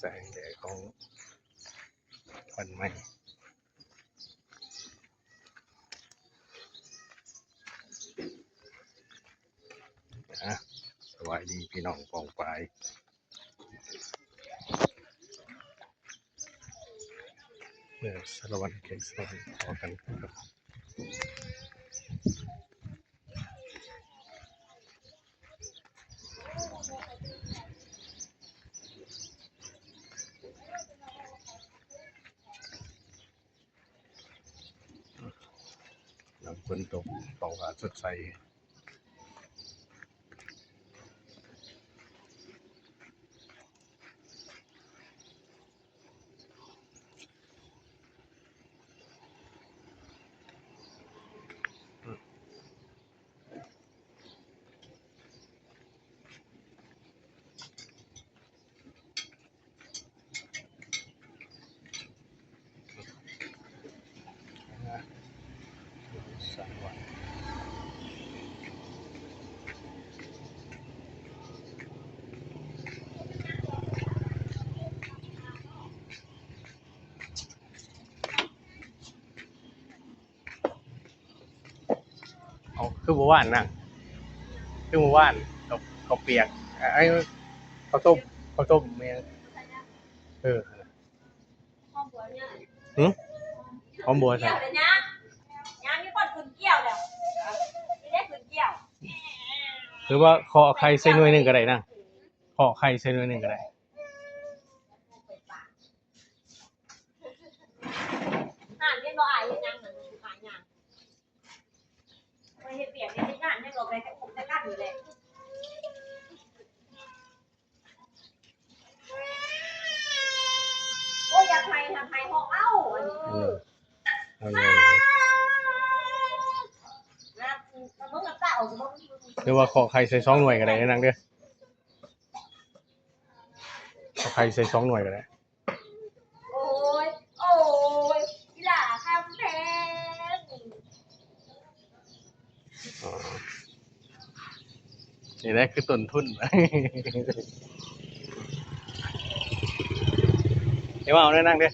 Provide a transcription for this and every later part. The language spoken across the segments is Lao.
ແສງແດດຂອງວັນໃໝ່. ອ່ະ ສະບາຍດີພີ່ນ້ອງປ້ອງປາຍ ເມືອງສາລະວັນ ແຂວງສາລະວັນ ພໍ້ກັນຄືເກົ່າ. ຍາມຝົນຕົກ ທ້ອງຟ້າສົດໃສ. ເອົາ ຄືບໍ່ຫວານນະ ຄືບໍ່ຫວານ ເຂົ້າ ເຂົ້າປຽກ ເອີ ເຂົ້າຕົ້ມ ເຂົ້າຕົ້ມແມ່ນ ເອີ ຫອມບົວໃສ່ ຫຼືວ່າເຄາະໄຂ່ໃສ່ໜ່ວຍໜຶ່ງກໍໄດ້ນະ ເຄາະໄຂ່ໃສ່ໜ່ວຍໜຶ່ງກໍໄດ້. ຫານແມ່ນບໍ່ອາຍເຮັດຫຍັງຫັ້ນ ອາຍຫຍັງ ໄປເຮັດວຽກເຮັດງານແມ່ນບໍ່ ໄປແຕ່ອຸບແຕ່ກັ້ນນີ້ແຫຼະ ໂອ້ຍ ຢາກໄຫ້ ຢາກໄຫ້ ຮ້ອງເອົາ ອັນນີ້ ເອີ ເອົາເລີຍ ນະ ນະ ເບິ່ງນ້ຳຕາອອກ ເບິ່ງ ຫຼືວ່າເຄາະໄຂ່ໃສ່ສອງໜ່ວຍກໍໄດ້ນາງເດີ. ເອົາໄຂ່ໃສ່ສອງໜ່ວຍກໍໄດ້ ໂອ້ຍ ໂອ້ຍ ອີ່ຫຼ້າຄຳແພງ ອໍ ນີ້ແຫຼະຄືຕົ້ນທຶນ ເອົາ ເອົານາງເດີ. ອ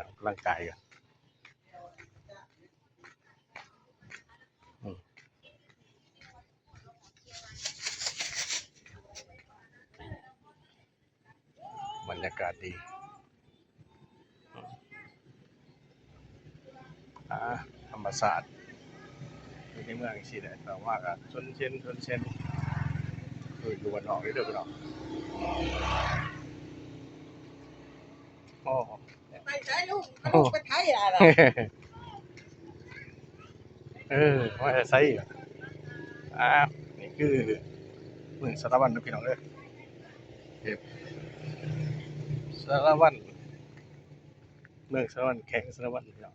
ອກກຳລັງກາຍກ່ອນ ອືມ ບັນຍາກາດດີ ອາ ທຳມະຊາດ ຢູ່ໃນເມືອງຈັ່ງຊີ້ແຫຼະ ແຕ່ວ່າກໍຊົນເຊັນ ຊົນເຊັນ ຄືຢູ່ບ້ານນອກເດີພີ່ນ້ອງ ໂອ້ ໄປໃສລູກ ລູກໄປໃສລະ ເອີ ມາແຕ່ໃສ ອ່າ ນີ້ຄືເມືອງສາລະວັນເນາະພີ່ນ້ອງເອີຍ ເຂດສາລະວັນ ເມືອງສາລະວັນ ແຂວງສາລະວັນພີ່ນ້ອງ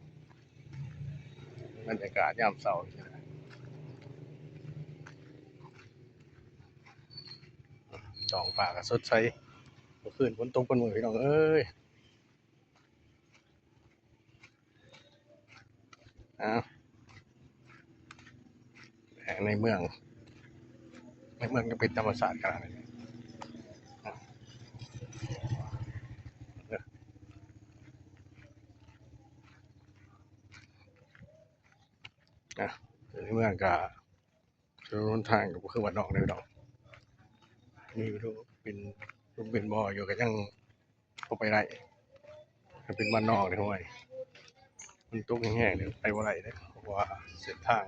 ບັນຍາກາດຍາມເຊົ້າ ທ້ອງຟ້າກໍສົດໃສ ເມື່ອຄືນຝົນຕົກເບິດມື້ພີ່ນ້ອງເອີຍ. ອ້າວ ໃນເມືອງ ໃນເມືອງຍັງເປັນທຳມະຊາດຂະໜາດນີ້ ອ່າ ໃນເມືອງກະ ຖະໜົນຫົນທາງກໍບໍ່ຄືບ້ານນອກເດ້ພີ່ນ້ອງ ມີຢູ່ ເປັນຫຼຸມເປັນບໍ່ຢູ່ ກໍຍັງພໍໄປໄດ້ ຖ້າເປັນບ້ານນອກນີ້ ໂອ້ຍ ມັນຕົກແຮງໆນີ້ໄປບໍ່ໄດ້ເດ້ ເພາະວ່າເສັ້ນທາງ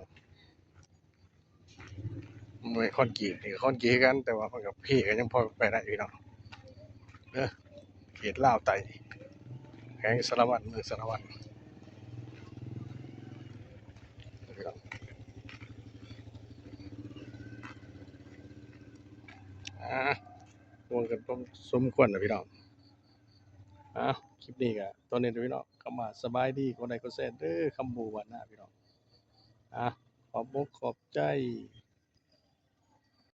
ມັນເປັນຄອນກຣີດ ນີ້ກໍຄອນກຣີດຄືກັນ ແຕ່ວ່າມັນກໍ ເພກໍຍັງພໍໄປໄດ້ພີ່ນ້ອງເດີ. ເຂດລາວໃຕ້ ແຂວງສາລະວັນ ເມືອງສາລະວັນ ອ່າ ຮ່ວມກັນພໍສົມຄວນນະພີ່ນ້ອງ. ອ່າ ຄລິບນີ້ກໍຕອນນີ້ເດີພີ່ນ້ອງ ຄຳວ່າສະບາຍດີ ກົດໄລກ໌ ກົດແຊເດີ ຄຳບູ້ບ້ານນາພີ່ນ້ອງ. ອ່າ ຂອບອົກຂອບໃຈ.